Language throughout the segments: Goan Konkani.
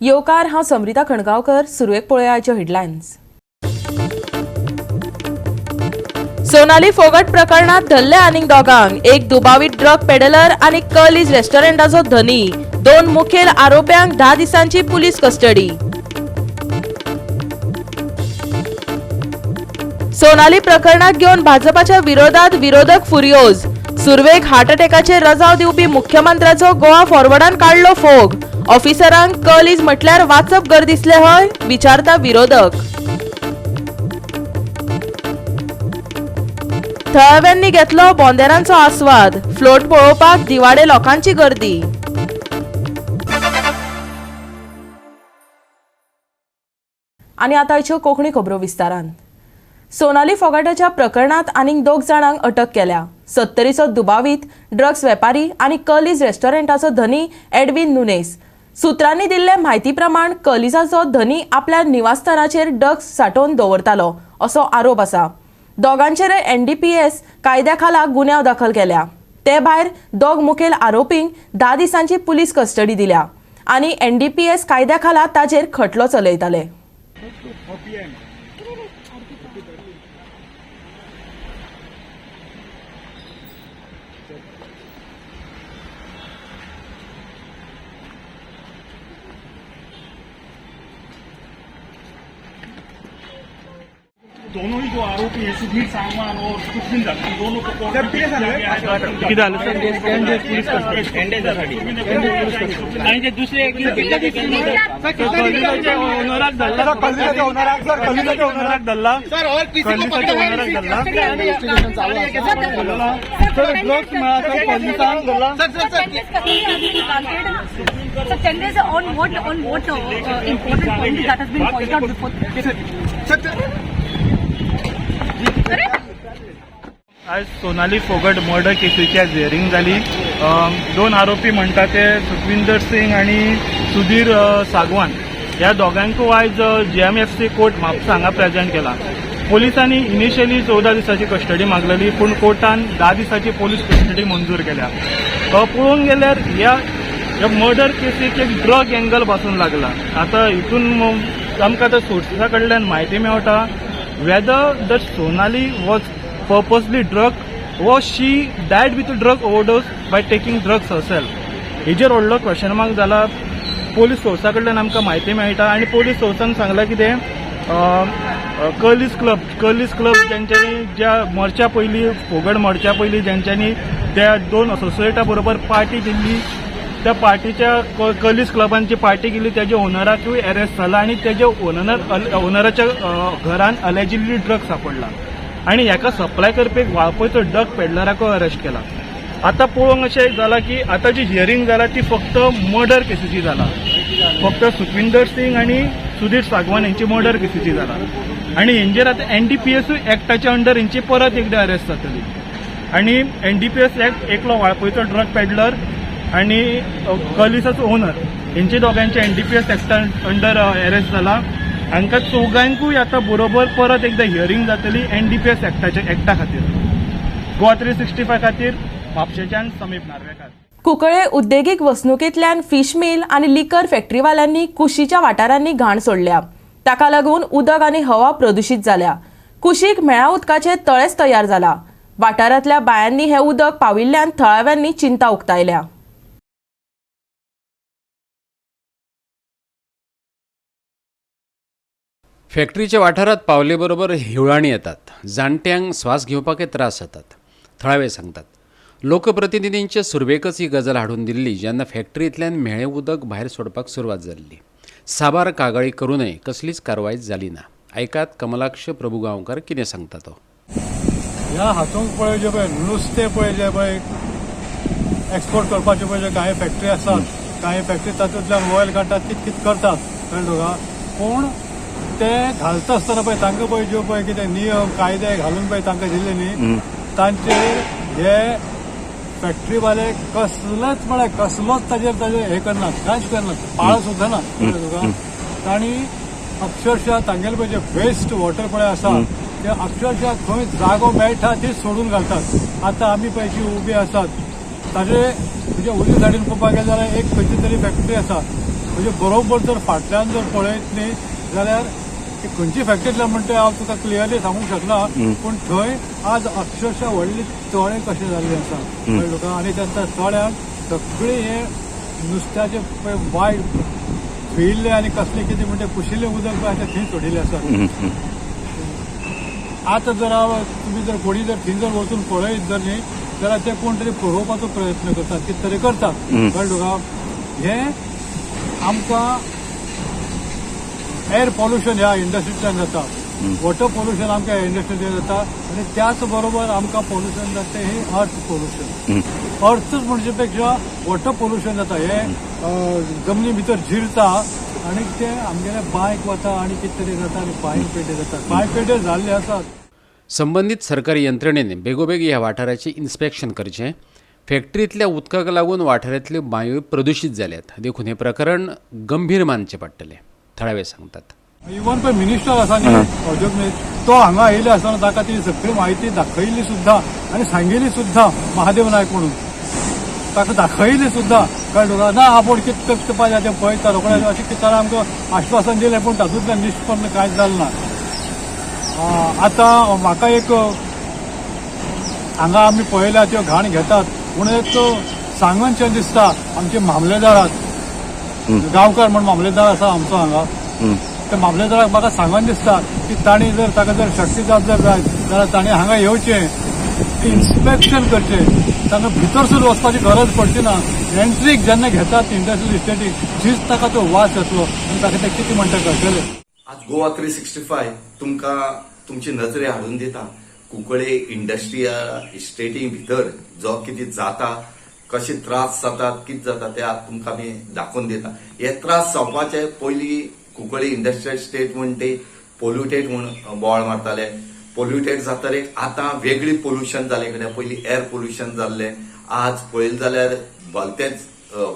येवकार, हांव समरिता खणगांवकर. सुरवेक पळोवया आयच्यो हेडलायन्स. सोनाली फोगट प्रकरणात धरले आनीक दोगांक. एक दुबावीत ड्रग पेडलर आनी कर्लीज रेस्टॉरंटाचो धनी. 2 मुखेल आरोप्यांक 10 दिसांची पुलीस कस्टडी. सोनाली प्रकरणात घेवन भाजपाच्या विरोधात विरोधक फुर्योज. सुरवेक हार्ट अटॅकाचेर रजाव दिवपी मुख्यमंत्र्याचो गोवा फॉरवर्डान काडलो फोग. ऑफिसरांक कर्लीज म्हटल्यार वाचप घर दिसले हय, विचारता विरोधक. थळाव्यांनी घेतलो बोंदेरांचो आस्वाद. फ्लोट पळोवपाक दिवाडे लोकांची गर्दी. आनी आतां आयच्यो कोंकणी खबरो विस्तारान. सोनाली फोगाटाच्या प्रकरणात आनीक 2 जाणांक अटक केल्या. 70चो दुबावीत ड्रग्स वेपारी आनी कर्लीज रेस्टॉरंटाचो धनी एडविन नुनेस. सूत्रांनी दिल्ले म्हायती प्रमाण कर्लीजाचो धनी आपल्या निवासस्थानाचेर ड्रग्स सांठोवन दवरतालो असो आरोप आसा. दोगांचेरय NDPS कायद्या खाला गुन्यांव दाखल केल्या. ते भायर 2 मुखेल आरोपींक 10 दिसांची पुलीस कस्टडी दिल्या आनी NDPS कायद्या खाला ताचेर खटलो चलयताले. दोनों ही जो आरोपी हैं, सुधीर सांगवान और सुखविंदर, दोनों को कोर्ट में पेश किया गया है। आणि ते दुसरे Sir, 10 days on what important point that has been pointed out before? आज सोनाली फोगट मर्डर केसीची आज हियरींग जाली. 2 आरोपी म्हणटा ते सुखविंदर सिंग आनी सुधीर सागवान. ह्या दोगांकूय आयज GMFC court Mapusa हांगा प्रेजेंट केला. पोलिसांनी इनिशियली 14 दिसांची कस्टडी मागलेली, पूण कोर्टान 10 दिसांची पोलीस कस्टडी मंजूर केल्या. पळोवंक गेल्यार ह्या मर्डर केसीक एक ड्रग एंगल पासून लागला. आतां हितून आमकां आतां सोर्सा कडल्यान म्हायती मेळटा whether the Sonali was purposely drug was she died with drug overdose by taking drugs herself, हेजेर व्हडलो क्वेश्चन मार्क जाला. पोलीस सोर्सा कडल्यान आमकां म्हायती मेळटा आनी पोलीस सोर्सान सांगलां कितें, कर्लीज क्लब ज्यांच्यानी ज्या मरच्या पयलीं, फोगट मरच्या पयलीं ज्यांच्यानी त्या 2 असोसिएटा बरोबर पार्टी केल्ली, त्या पार्टीच्या कर्लीज क्लबान जी पार्टी केली त्याच्या ओनराकूय अरेस्ट जाला आनी तेज्या ओनराच्या घरान अलेजिडली ड्रग सापडला आनी हेका सप्लाय करपी वाळपयचो ड्रग पेडलराकूय अरेस्ट केला. आतां पळोवंक अशें जालां की आतां जी हियरींग जाला ती फक्त मर्डर केसीची जाला. फक्त सुखविंदर सिंग आनी सुधीर सागवान हेंची मर्डर केसीची जाला आनी हेंचेर आतां NDPS एक्टाच्या अंडर हेंची परत एकदां अरेस्ट जातली. आनी NDPS act एकलो वाळपयचो ड्रग पेडलर आनी कर्लीसाचो ओनर हेंचे दोगांचे NDPS एक्टा अंडर अरेस्ट जाला. हांकां चौगांकूय आतां बरोबर परत एकदां हियरींग जातली NDPS एक्टा खातीर. गोवा 365 खातीर म्हापशेच्यान समीप नार्वेकार. कुंकळे उद्देगीक वसणुकेंतल्यान फिश मिल आनी लिकर फॅक्टरीवाल्यांनी कुशीच्या वाठारांनी घाण सोडल्या. ताका लागून उदक आनी हवा प्रदुशीत जाल्या. कुशीक मेळा उदकाचे तळेच तयार जाला. वाठारांतल्या बायांनी हें उदक पाविल्ल्यान थळाव्यांनी चिंता उक्तायल्या. फॅक्टरीच्या वाठारात पावले बरोबर हिवळाणी येतात. जाणट्यांक स्वास घेवपाकय त्रास जातात, थळावे सांगतात. लोकप्रतिनिधींचे सुरवेकच ही गजाल हाडून दिल्ली जेन्ना फॅक्टरींतल्यान म्हेळें उदक भायर सोडपाक सुरवात जाल्ली. साबार कागाळी करूनय कसलीच कारवाय जाली ना. आयकात कमलाक्ष प्रभुगांवकर कितें सांगता तो. ह्या हातूंत पळय जे पळय नुस्तें पळय जे पळय एक्सपोर्ट करपाचे पळय जे कांय फॅक्टरी आसात, कांय फॅक्टरी तातूंतल्यान ऑयल काडटात, कित कित करतात, कळ्ळें तुका. पूण ते घालता आसतना पळय तांकां पळय ज्यो पळय कितें नियम कायदे घालून पळय तांकां दिल्ले न्ही, तांचेर हे फॅक्टरीवाले कसलेच म्हळ्यार कसलोच ताजेर ताजेर हे करनात, कांयच करनात, पाळ सुद्दां ना, कळ्ळें तुका. तांणी अक्षरशः तांगेले पळय जे वेस्ट वॉटर पळय आसा ते अक्षरशः खंय जागो मेळटा ती सोडून घालतात. आतां आमी पळय जी उबी आसात ताजे म्हणजे उजव्या सायडीन पळोवपाक गेले जाल्यार एक खंयची तरी फॅक्टरी आसा, म्हणजे बरोबर जर फाटल्यान जर पळयत न्ही जाल्यार ती खंयची फॅक्टरींतल्यान म्हणटा हांव तुका क्लियरली सांगूंक शकना, पूण थंय आज अक्षरशः व्हडले तळे कशे जाल्ले आसा, कळ्ळें तुका. आनी त्या तळ्यान सगळे हे नुस्त्याचे पळय वायट धुयिल्ले आनी कसले कितें म्हणटा कुशिल्लें उदक पळय आतां थंय सोडिल्लें आसा. आतां जर तुमी जर कोणी जर थंय जर वचून पळयत जर न्ही जाल्यार ते कोण तरी पुरोवपाचो प्रयत्न करतात, कितें तरी करतात, कळ्ळें तुका. हें आमकां एअर पोल्युशन ह्या इंडस्ट्रींतल्यान जाता, वॉटर पोल्युशन आमकां ह्या इंडस्ट्रींतल्यान जाता, आनी त्याच बरोबर आमकां पोल्युशन जाता तें हें अर्थ पोल्युशन. अर्थच म्हणचे पेक्षा वॉटर पोल्युशन जाता, हें जमनी भितर जिरता आनी तें आमगेल्या बांयक वता आनी कितें तरी जाता आनी बांय पेड्डेर जाता, बांय पेड्डेर जाल्ले आसात. संबंदीत सरकारी यंत्रणेन बेगोबेग ह्या वाठाराचें इन्स्पेक्शन करचें. फॅक्टरींतल्या उदकाक लागून वाठारांतल्यो बांयो प्रदुशीत जाल्यात, देखून हें प्रकरण गंभीर मानचें पडटलें, थळावे सांगतात. इवन पळय मिनिस्टर आसा न्ही उद्योग मिनिस्टर, तो हांगा आयिल्ले आसतना ताका ती सगळी म्हायती दाखयल्ली सुद्दां आनी सांगिल्ली सुद्दां, महादेव नायक म्हणून ताका दाखयली सुद्दां, कळ्ळें तुका. ना आपूण कितें करता तें पळयता रोखडें अशें कितें ताणें आमकां आश्वासन दिलें, पूण तातूंतल्यान निश्पन्न कांयच जालें ना. आतां म्हाका एक हांगा आमी पळयल्या त्यो घाण घेतात म्हणून एक सांगनशें दिसता आमचे मामलेदाराक, गांवकार म्हण मामलेदार आसा आमचो हांगा, त्या मामलेदाराक म्हाका सांगन दिसता की तांणी जर ताका जर शक्ती जात जर जाय जाल्यार तांणी हांगा येवचें, इन्स्पेक्शन करचें, तांकां भितर सुद्दां वचपाची गरज पडची ना. एंट्रीक जेन्ना घेतात इंडस्ट्रियल इस्टेटीक थंयच ताका तो वास येतलो आनी ताका तें कितें म्हणटा कळटलें. आज गोवा 365 तुमकां तुमची नजरे हाडून दिता कुंकळे इंडस्ट्रियल इस्टेटी भितर जो कितें जाता, कशे त्रास जातात, कितें जाता ते आज तुमकां आमी दाखोवन दिता. हे त्रास जावपाचे पयलीं कुंकळे इंडस्ट्रियल इस्टेट म्हण ते पोल्युटेड म्हूण बोवाळ मारताले. पोल्युटेड जातकीर आतां वेगळी पोल्युशन जाले कडेन, पयलीं एअर पोल्युशन जाल्लें, आज पळयलें जाल्यार भलतेंच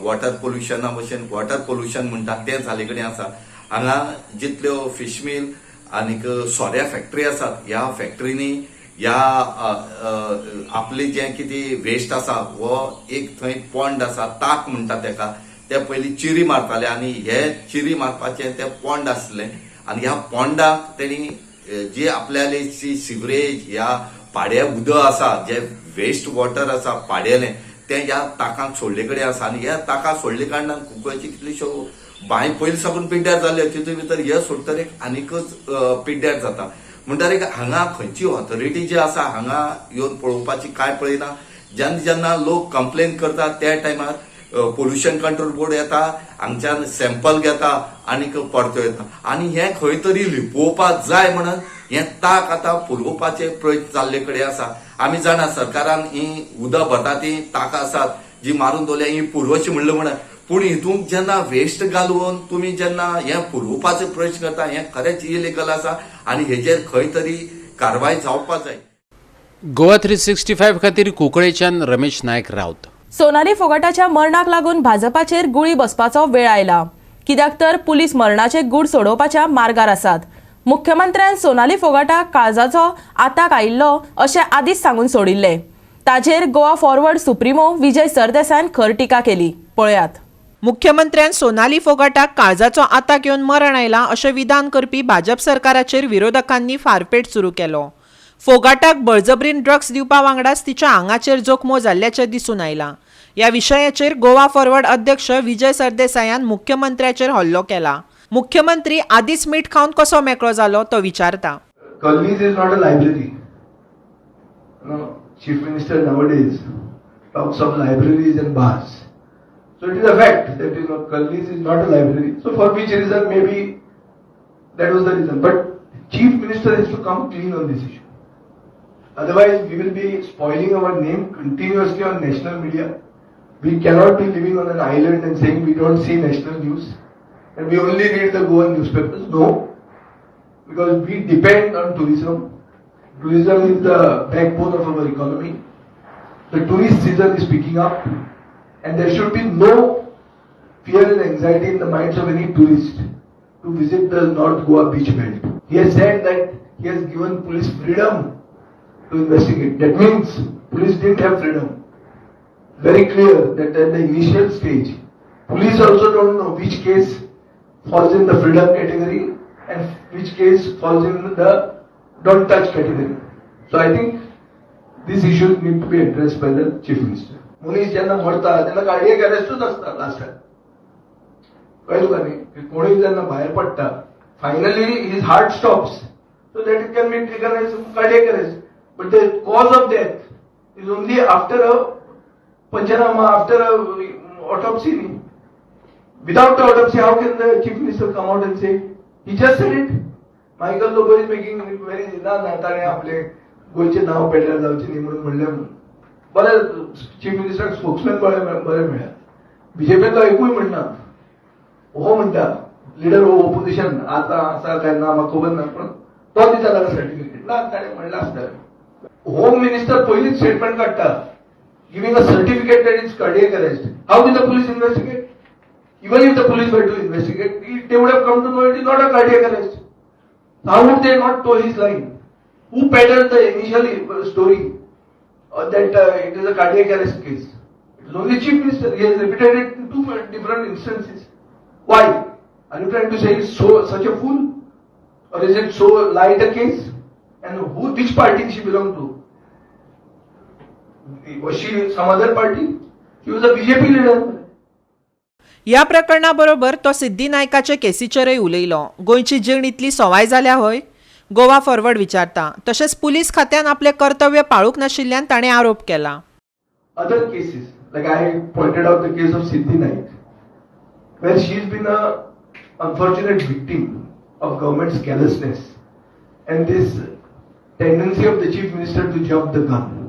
वॉटर पोल्युशना भशेन वॉटर पोल्युशन म्हणटा तें जाले कडेन आसा. हांगा जितल्यो फिश मिल आनीक सोऱ्या फॅक्टरी आसात, ह्या फॅक्टरींनी ह्या आपले जें कितें वेस्ट आसा हो एक थंय पॉन्ड आसा, ताक म्हणटा तेका, ते पयलीं चिरी मारताले आनी हे चिरी मारपाचें तें पॉन्ड आसलें आनी ह्या पॉन्डाक तेणी जी आपल्याली जी सिवरेज ह्या पाड्या उदक आसा, जे वेस्ट वॉटर आसा पाड्यालें, तें ह्या ताकांक सोडले कडेन आसा. आनी ह्या ताका सोडले कारणान कुंकळची कितलीश्यो बांय पयलीं साकून पिड्ड्यार जाल्यो, तितून भितर हे सोडटकीर आनीकच पिड्ड्यार जाता. म्हणटकीर हांगा खंयची ऑथॉरिटी जी आसा हांगा येवन पळोवपाची कांय पळयना. जेन्ना जेन्ना लोक कंप्लेन करतात त्या टायमार पोल्युशन कंट्रोल बोर्ड येता, हांगच्यान सॅम्पल घेता आनीक परतो येता आनी हें खंय तरी लिपोवपाक जाय म्हणून हें ताक आतां पुरोवपाचे प्रयत्न जाल्ले कडेन आसा. आमी जाणा सरकारान ही उदक भरता ती ताकां आसात जी मारून दवरल्या ही पुरवची म्हणलें म्हणून, पूण हितून जेन्ना वेस्ट घालून तुमी जेन्ना हें पुरोवपाचो प्रयत्न करता हें खरेंच इलिगल आसा आनी हेजेर खंय तरी कारवाय जावपाक जाय. गोवा 365 खातीर कुंकळेच्यान रमेश नायक राऊत. सोनाली फोगाटाच्या मरणाक लागून भाजपाचेर गुळी बसपाचो वेळ आयला, कित्याक तर पुलीस मरणाचे गूढ सोडोवपाच्या मार्गार आसात. मुख्यमंत्र्यान सोनाली फोगाटाक काळजाचो आताक आयिल्लो अशें आदींच सांगून सोडिल्लें. ताचेर गोवा फॉरवर्ड सुप्रिमो विजय सरदेसायान खर टिका केली. पळयात. मुख्यमंत्र्यान सोनाली फोगाटाक काळजाचो आताक येवन मरण आयला अशें विधान करपी भाजप सरकाराचेर विरोधकांनी फारपेट सुरू केलो. फोगाटाक बळजबरीन ड्रग्स दिवपा वांगडाच तिच्या आंगाचेर जखमो जाल्ल्याचें दिसून आयलां. ह्या विशयाचेर गोवा फॉरवर्ड अध्यक्ष विजय सरदेसायान मुख्यमंत्र्याचेर हल्लो केला. मुख्यमंत्री आदींच मीठ खावन कसो मेकळो जालो तो विचारता. Kallis is not a library. Chief Minister nowadays talks of libraries and bars. So it is a fact that Kallis is not a library. So for which reason, maybe that was the reason. But Chief Minister has to come clean on this issue. Otherwise, we will be spoiling our name continuously on national media. We cannot be living on an island and saying we don't see national news and we only read the Goan newspapers. No, because we depend on tourism. Tourism is the backbone of our economy. The tourist season is picking up and there should be no fear and anxiety in the minds of any tourist to visit the North Goa beach belt. He has said that he has given police freedom to investigate. That means police didn't have freedom. Very clear that at the initial stage, Police also don't know which case falls in the freedom category and which case falls in the don't touch category. So I think these issues need to be addressed by the Chief Minister. मनीस जेन्ना मरता तेन्ना कार्डियक अरेस्टूच आसता लास्टाक, कळ्ळें तुका न्ही? कोणूय जेन्ना भायर पडटा finally his heart stops, so that it can be taken as cardiac arrest. But the cause of death is only after a panchnama, after a autopsy. Without the autopsy, how can the Chief Minister come out and say? He just said it. Michael Lobo is making very ना ना ताणें आपले गोंयचें नांव पेड्ड्यार जावचें न्ही म्हणून म्हणलें म्हणून. बरें, चीफ मिनिस्टराक स्पोक्समॅन बरें बरें मेळ्ळा. बीजेपींतलो एकूय म्हणना, हो म्हणटा लिडर ऑफ ओपोजिशन आतां आसा काय ना म्हाका खबर ना, पूण तो दिता ताका सर्टिफिकेट ना, ताणें म्हणलां आसतलें. होम मिनिस्टर पयलींच स्टेटमेंट काडटा giving a certificate that is cardiac arrest. How did the police investigate? Even if the police were to investigate, they would have come to know it is not a cardiac arrest. How would they not toe his line? Who peddled the initial story that it is a cardiac arrest case? It is only Chief Minister. He has repeated it in two different instances. Why? Are you trying to say he's such a fool? Or is it so light a case? And which party she belonged to? Was she some other party? She was a BJP leader. ह्या प्रकरणाबरोबर तो सिद्धी नायकाचे केसीचेरय उलयलो. गोंयची जीण इतली सवाय जाल्या हय? गोवा फॉरवर्ड विचारता. तशेंच पुलीस खात्यान आपलें कर्तव्य पाळूंक नाशिल्ल्यान ताणें आरोप केला. Other cases, like I pointed out the case of Siddhi Naik, where she's been a unfortunate victim of government's carelessness and this tendency of the Chief Minister to jump the gun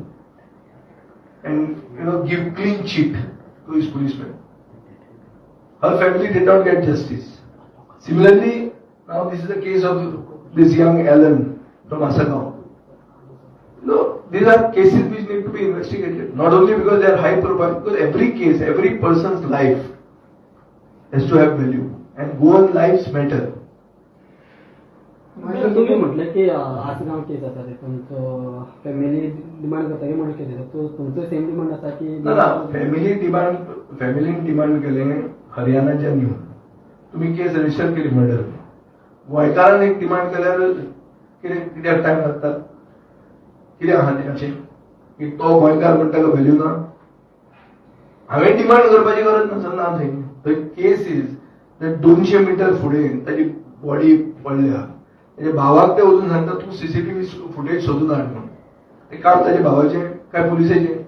and give clean chit to his policemen. Her family did not get justice. Similarly, now this is the case of this young Alan from Assagao. No, these are cases which need to be investigated, not only because they are high profile, because every case, every person's life has to have value, and Goan lives matter. तुम्ही म्हटलं की आसगांव केस आसा ते तुमचो फॅमिली डिमांड करता की म्हणून केस आसा, तुमचो सेम डिमांड आसा की ना? फॅमिली डिमांड, फॅमिलीन डिमांड केलें हरियाणाच्यान येवन तुम्ही केस रजिस्टर केली मर्डर. गोंयकारान एक डिमांड केल्यार कितें कित्याक टायम लागता? कितें आहा तें अशें की तो गोंयकार म्हणटा ताका व्हॅल्यू ना? हांवें डिमांड करपाची गरज नासना थंय. थंय केस is 200 metre फुडें ताजी बॉडी पडल्या, ताच्या भावाक ते वचून सांगता तूं सीसीटीव्ही फुटेज सोदून हाड म्हणून. तें काम ताच्या भावाचें काय पुलिसेचें?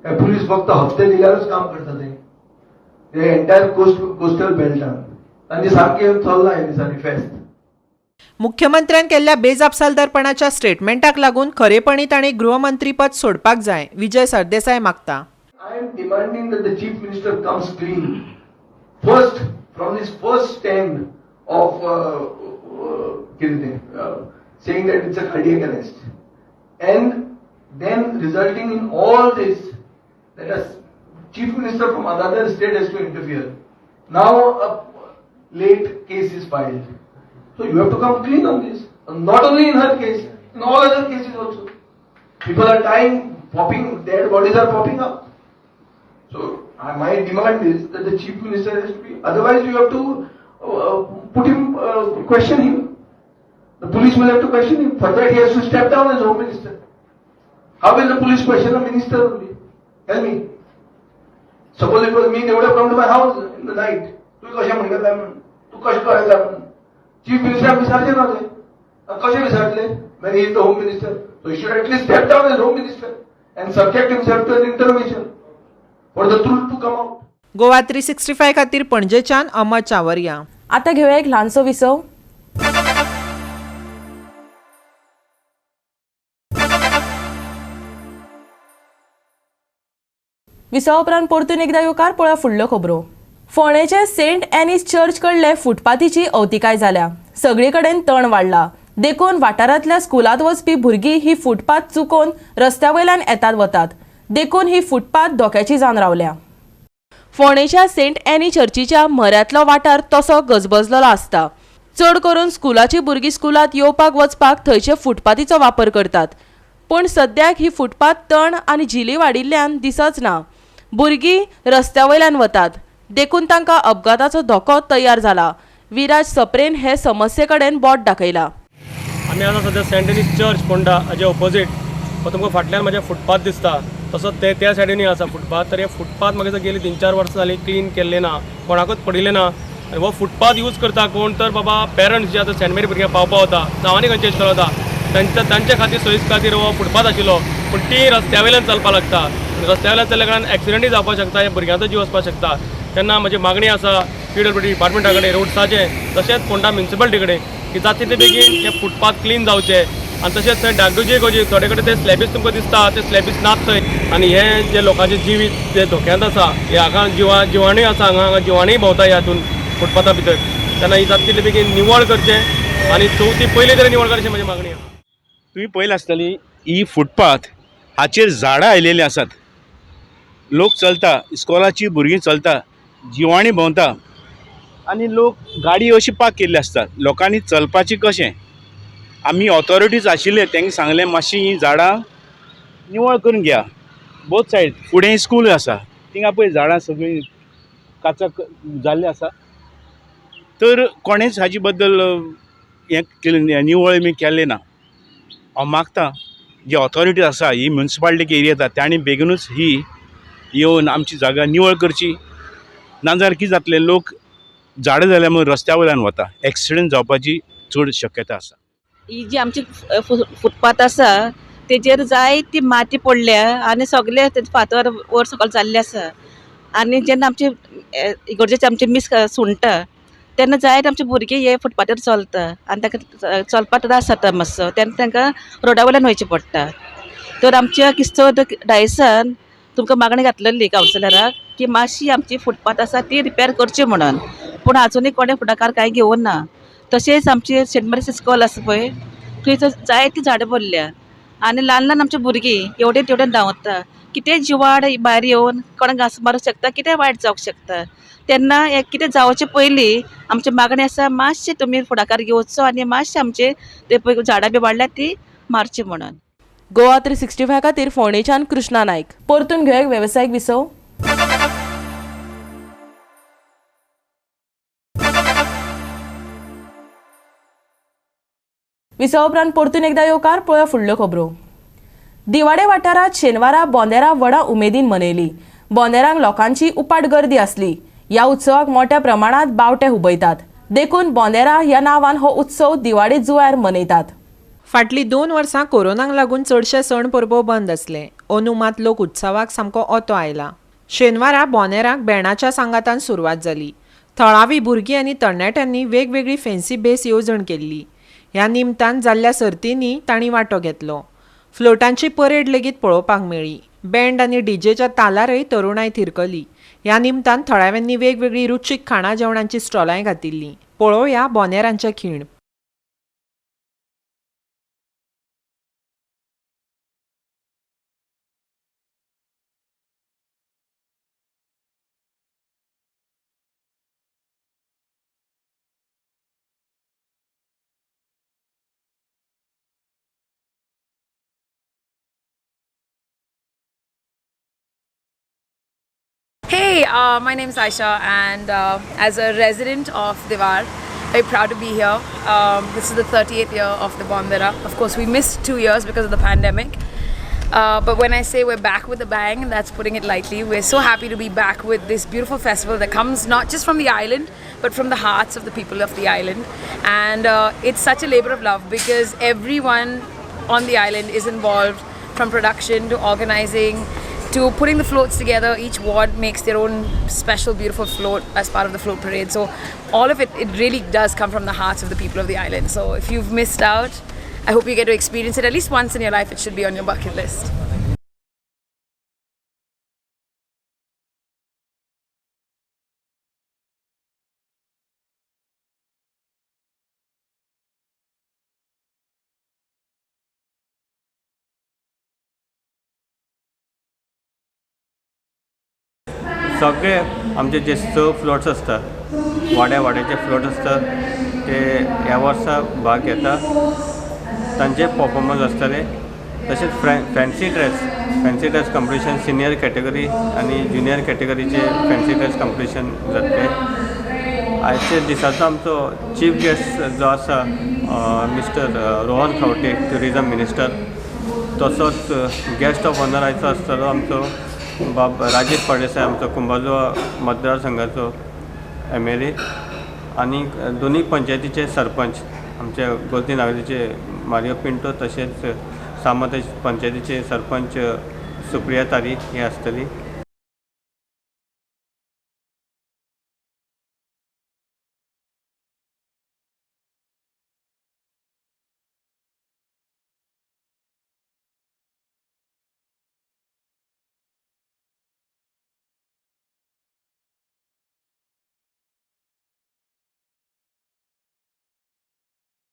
काय पुलीस फक्त हप्ते दिल्यारूच काम करता? ते एंटायर कोस्टल बेल्टान तांचे सामकें चल्लां ह्या दिसांनी फेस्त. मुख्यमंत्र्यान केल्ल्या बेजापसालदारपणाच्या स्टेटमेंटाक लागून खरेपणी ताणें गृहमंत्रीपद सोडपाक जाय, विजय सरदेसाय मागता. I am demanding that the Chief Minister comes clean. First, from his first stand of saying that it's a cardiac arrest, and then resulting in all this, that a Chief Minister from another state has to interfere. Now a late case is filed. So you have to come clean on this. Not only in her case, in all other cases also. People are dying, popping, dead bodies are popping up. So my demand is that the Chief Minister has to be, otherwise you have to put him, question him. The police will have to question him. For that he has to step down as Home Minister. How will the police question a minister only? Tell me. Suppose it was me, they would have come to my house in the night. तूं कशें म्हणटा काय म्हणून, तूं कशें कळ्ळें काय म्हणून. चीफ मिनिस्टर विचारचे ना ते कशें विचारतले when he is the Home Minister? So he should at least step down as Home Minister and subject himself to an interrogation for the truth to come out. Goa 365 खातीर पणजेच्यान अमर चावरिया. आता घेऊया एक ल्हानसो विसव. विसवा उपरांत परतून एकदा येवकार. पळया फुडल्यो खबरो. फोंडेचे सेंट एनीस चर्च कडले फुटपाथीची अवतिकाय जाल्या. सगळे कडेन तण वाडला देखून वाठारांतल्या स्कुलांत वचपी भुरगीं ही फुटपाथ चुकोवन रस्त्या वयल्यान येतात वतात, देखून ही फुटपाथ धोक्याची जावन रावल्या. फोंडेच्या सेंट एनी चर्चीच्या म्हऱ्यांतलो वाठार तसो गजबजलेलो आसता. चड करून स्कुलाची भुरगीं स्कुलांत येवपाक वचपाक थंयचे फुटपाथीचो वापर करतात, पूण सद्याक ही फुटपाथ तण आनी झिली वाडिल्ल्यान दिसच ना. भुरगीं रस्त्या वयल्यान वतात देखून तांकां अपघाताचो धोको तयार जाला. विराज सप्रेन हे समस्ये कडेन बोट दाखयला. आमी आतां सद्या सेंट एनीज चर्च फोंडा हाजे ऑपोजीट तुमकां फाटल्यान म्हजें फुटपाथ दिसता, तसोच ते त्या सायडीनूय आसा फुटपाथ. तर हे फुटपाथ म्हाका गेली 3-4 वर्सां जालीं क्लीन केल्लें ना, कोणाकूच पडिल्लें ना. आनी हो फुटपाथ यूज करता कोण तर बाबा पेरंट्स जे आतां सेंट मेरी भुरग्यांक पावपा वता, जावं आनी खंयच्या इस्कॉलाक वता, तांच्या खातीर सोयीस खातीर हो फुटपाथ आशिल्लो. पूण ती रस्त्या वयल्यान चलपाक लागता, रस्त्या वयल्यान चल्ल्या कारणान एक्सिडंटूय जावपाक शकता, हे भुरग्यांचो जीव वचपाक शकता. तेन्ना म्हजी मागणी आसा PWD डिपार्टमेंटा कडेन, रोड्साचे तशेंच फोंडा म्युनिसिपालिटी कडेन की जाता तितले बेगीन हे फुटपाथ क्लीन जावचे. आनी तशेंच थंय डागडुजी करची, थोडे कडेन ते स्लॅबीस तुमकां दिसता, ते स्लॅबीस नात थंय. आनी हे जे लोकांचें जिवीत जे धोक्यांत आसा, हे हांगा जिवाणूय आसा, हांगा हांगा जिवाणूय भोंवता ह्या हातून फुटपाथा भितर. तेन्ना ही जाता तितले बेगीन निवळ करचें आनी चवथी पयलीं तरी निवळ करचें म्हजी मागणी आसा. तुमी पळयलां आसतली ही फुटपाथ हाचेर झाडां आयलेलीं आसात, लोक चलता, इस्कॉलाची भुरगीं चलता, जिवाणी भोंवता आनी लोक गाडी अशी पार्क केल्ली आसतात. लोकांनी चलपाची कशें? आमी ऑथॉरिटीज आशिल्ले तांकां सांगलें मातशी हीं झाडां निवळ करून घेया. बोथ सायड फुडें स्कूल आसा, थिंगा पळय झाडां सगळीं काचा जाल्लीं आसा. तर कोणेच हाजे बद्दल हें केलें निवळ बी केलें ना. हांव मागता जी ऑथॉरिटीज आसा ही म्युनिसिपालिटी एरिया येता तांणी बेगीनूच ही येवन आमची जागा निवळ करची. नाजाल्यार कितें जातलें, लोक झाडां जाल्या म्हूण रस्त्या वयल्यान वता, एक्सिडंट जावपाची चड शक्यता आसा. ही जी आमची फुटपाथ आसा तेजेर जायती माती पडल्या आनी सगळे फातर वर सकयल जाल्ले आसा. आनी जेन्ना आमचे इगर्जेचे आमचे मीस सुणटा तेन्ना जायते आमचे भुरगे हे फुटपाथार चलता आनी तांकां चलपाक त्रास जाता मातसो, तेन्ना तांकां रोडा वयल्यान वयचें पडटा. तर आमच्या क्रिस्तांव डायसान तुमकां मागणी घातलेली कावन्सिलराक की मातशी आमची फुटपाथ आसा ती रिपेर करची म्हणून, पूण आजुनूय कोणें फुडाकार कांय घेवन ना. तशेंच आमचे सेंट मेरीस इस्कॉल आसा पळय, थंय जायतीं झाडां भरल्या आनी ल्हान ल्हान आमची भुरगीं एवढे तेवढे धांवता, कितेंय जिवाड भायर येवन कोणाक घांस मारूंक शकता, कितेंय वायट जावंक शकता. तेन्ना हें कितें जावचे पयलीं आमची मागणी आसा मातशें तुमी फुडाकार घेवचो आनी मातशें आमचे ते पळय झाडां बी वाडल्या ती मारची म्हणून. गोवा 365 खातीर फोंडेच्यान कृष्णा नायक. परतून घेवया वेवसायीक विसव. विसवा उपरांत परतून एकदा येवकार. पळोवया फुडल्यो खबरो. दिवाडे वाठारांत शेनवारा बोंदेरा व्हडा उमेदीन मनयली. बोंदेरांक लोकांची उपाट गर्दी आसली. ह्या उत्सवाक मोठ्या प्रमाणांत बावटे हुबयतात, देखून बोंदेरा ह्या नांवान हो उत्सव दिवाडे जुंव्यार मनयतात. फाटलीं 2 वर्सां कोरोनाक लागून चडशे सण परबो बंद आसले. अंदू मात लोक उत्सवाक सामको ओतो आयला. शेनवारा बोंदेराक बॅणाच्या सांगातान सुरवात जाली. थळावी भुरगीं आनी तरणाट्यांनी वेगवेगळी फेन्सी बेस येवजण केल्ली. ह्या निमतान जाल्ल्या सर्तींनी तांणी वांटो घेतलो. फ्लोटांची परेड लेगीत पळोवपाक मेळ्ळी. बँड आनी डीजेच्या तालारय तरुणाय थिरकली. ह्या निमतान थळाव्यांनी वेगवेगळी रुचीक खाणां जेवणांची स्टॉलांय घातिल्लीं. पळोवया बोंदेरांचे खीण. Hey, my name is Aisha, and as a resident of Diwar, very proud to be here. This is the 38th year of the Bondera. Of course, we missed 2 years because of the pandemic. But when I say we're back with a bang, that's putting it lightly. We're so happy to be back with this beautiful festival that comes not just from the island, but from the hearts of the people of the island. And it's such a labor of love because everyone on the island is involved, from production to organizing, to putting the floats together. Each ward makes their own special beautiful float as part of the float parade. So all of it, it really does come from the hearts of the people of the island. So if you've missed out, I hope you get to experience it at least once in your life. It should be on your bucket list. सगळे आमचे जे 6 फ्लोट्स आसता, वाड्या वाड्याचे फ्लोट आसता, ते ह्या वर्सा भाग घेता. तांचे परफॉर्मन्स आसतले. तशेंच fancy dress competition senior category आनी ज्युनियर कॅटेगरीचे फॅन्सी ड्रेस कॉम्पिटिशन जातलें. आयच्या दिसाचो आमचो चीफ गेस्ट जो आसा mister Rohan Khaunte, tourism minister. तसोच गेस्ट ऑफ ऑनर आयचो आसतलो आमचो बाब राजेश फळदेसाय, आमचो कुंभारजुवा मतदारसंघाचो एमएलए आनी दोनूय पंचायतीचे सरपंच, आमचे गोलती नागरीचे मारियो पिंटो तशेंच सामत पंचायतीचे सरपंच सुप्रिया तारी हे आसतली.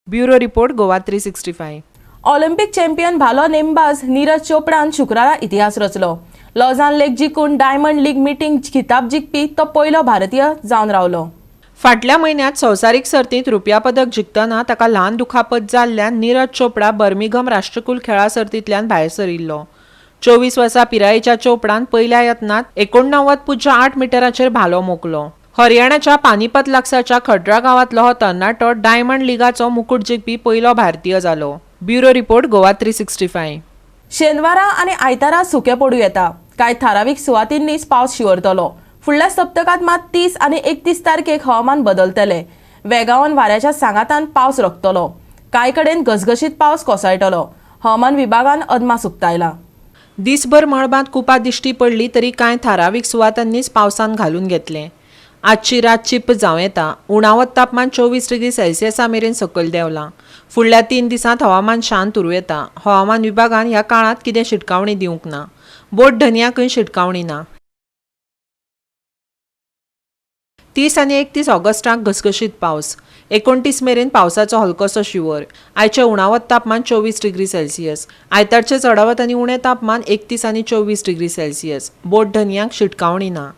Bureau report, Goa 365. Olympic champion भालो नेमबाज नीरज चोपडान शुक्रारा इतिहास रचलो. लॉझान लेक जिखून डायमंड लीग मिटींग खिताब जिखपी तो पयलो भारतीय जावन रावलो. फाटल्या म्हयन्यांत संवसारीक सर्तींत रुपया पदक जिखतना ताका ल्हान दुखापत जाल्ल्यान नीरज चोपडा बर्मिंघम राष्ट्रकुल खेळां सर्तींतल्यान भायर सरिल्लो. 24 वर्सां पिरायेच्या चोपडान पयल्या यत्नांत 89.08 मिटराचेर भालो मोकलो. हरियाणाच्या पानीपत लागसारच्या खड्रा गांवांतलो हो तरणाटो डायमंड लिगाचो मुकूट जिखपी पयलो भारतीय जालो. Bureau report, Goa 365. शेनवारा आनी आयतारा सुकें पडूं येता. कांय थारावीक सुवातींनीच पावस शिंवरतलो. फुडल्या सप्तकांत मात 30 आनी 31 तारखेक हवामान बदलतलें. वेगावन वाऱ्याच्या सांगातान पावस रकतलो. कांय कडेन घसघशीत पावस कोसळटलो. हवामान विभागान अदमास उक्तायला. दिसभर मळबांत कुपां दिश्टी पडली तरी कांय थारावीक सुवातांनीच पावसान घालून घेतलें. आजची रात चिप्प जावं येता. उणावत तापमान 24 डिग्री सेल्सियसा मेरेन सकयल देंवलां. फुडल्या 3 दिसांत हवामान शांत उरूं येता. हवामान विभागान ह्या काळांत कितें शिटकावणी दिवंक ना. बोट धनयांकय शिटकावणी ना. 30 आनी 31 ऑगस्टाक घसघशीत पावस. 29 मेरेन पावसाचो हलकोसो शिंवर. आयचें उणावत तापमान 24 डिग्री सेल्सियस. आयतारचें चडावत आनी उणें तापमान 31 आनी 24 डिग्री सेल्सियस. बोट धनयांक शिटकावणी ना.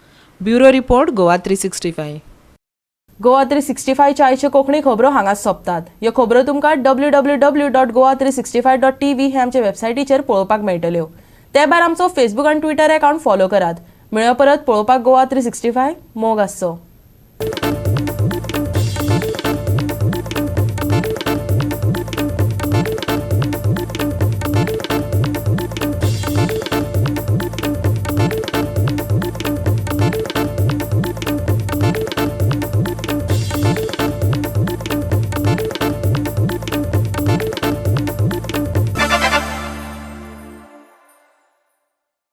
Bureau report, Goa 365. Goa 365च्या आयच्यो कोंकणी खबरो हांगाच सोंपतात. ह्यो खबरो तुमकां www.goa365.tv हे आमचे वेबसायटीचेर पळोवपाक मेळटल्यो. ते भायर आमचो फेसबूक आनी ट्विटर अकावंट फॉलो करात. मेळया परत पळोवपाक गोवा 365. मोग आसचो.